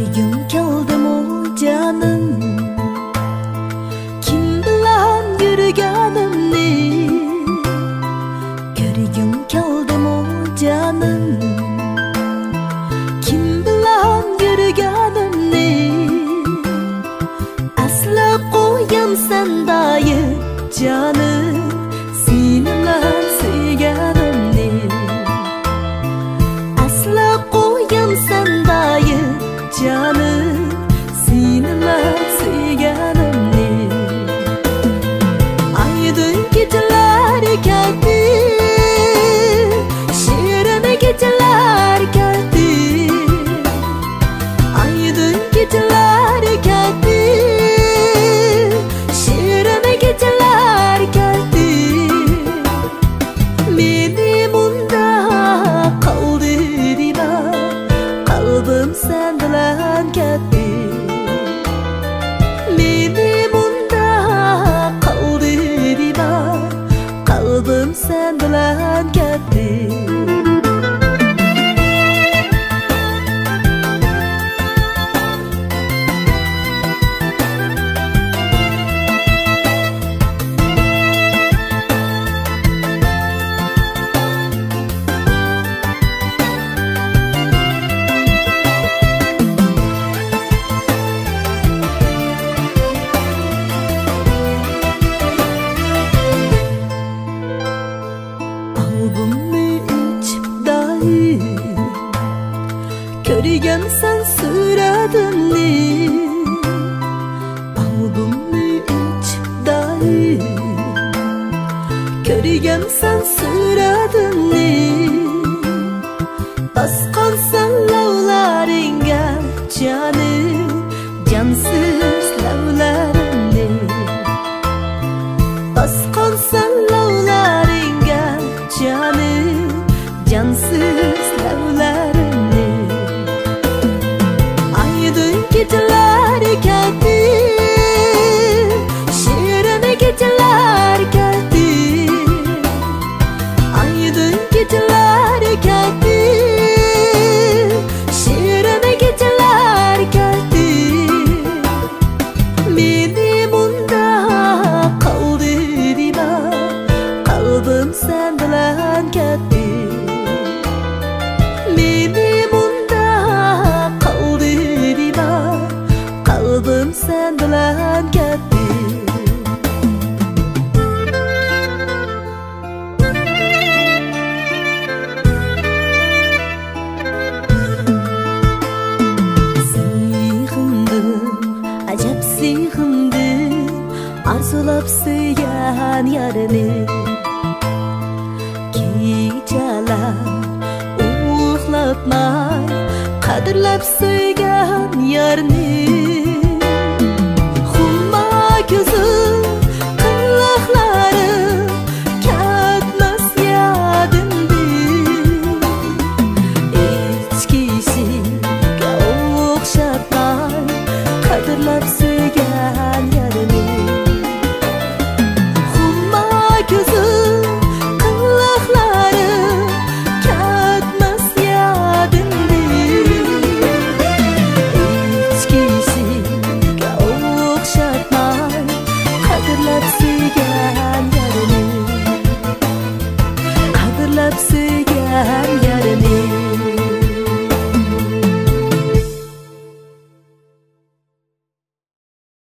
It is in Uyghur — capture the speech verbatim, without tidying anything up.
كۆرگۈڭ كەلدىمۇ جانىم، كىم بىلەن يۈرگىنىمنى؟ كۆرگۈڭ كەلدىمۇ جانىم، كىم بىلەن يۈرگىنىمنى؟ ئەسلەپ قويامسەن دائىم جانىم، سېنىڭلا سۆيگىنىمنى. ئەسلەپ قويامسەن دائىم جانىم، سېنىڭلا سۆيگىنىمنى. ئايدىڭ كېچىلەر كەتتى، شېرىن كېچىلەر كەتتى. ئايدىڭ كېچىلەر كەتتى، شېرىن كېچىلەر كەتتى. مېنى مۇنداق قالدۇرما، قەلبىم سەن بىلەن كەتتى. مېنى مۇنداق قالدۇرما، قەلبىم سەن بىلەن كەتتى. ئالبومنى ئېچىپ دائىم كۆرگەنسەن سۈرەتىمنى. ئالبومنى ئېچىپ دائىم كۆرگەنسەن سۈرەتىمنى. باسقانسەن لەۋلىرىڭگە جانىم، جانسىز لەۋلىرىمنى. باسقانسەن لەۋلىرىڭگە جانىم، جانسىز لەۋلىرىمنى. ئايدىڭ كېچىلەر كەتتى، شېرىن كېچىلەر كەتتى. ئايدىڭ كېچىلەر كەتتى، شېرىن كېچىلەر كەتتى. مېنى مۇنداق قالدۇرما، قەلبىم سەن بىلەن كەتتى. مېنى مۇنداق قالدۇرما، قەلبىم سەن بىلەن كەتتى. سېغىندىم، ئەجەب سېغىندىم، ئارزۇلاپ سۆيگەن يارنى. كېچەلەر ئۇخلاتماي، قەدىرلەپ سۆيگەن يارنى. خۇمار كۆزۈڭ، قىلىقلىرىڭ كەتمەس يادىمدىن. ئىچكى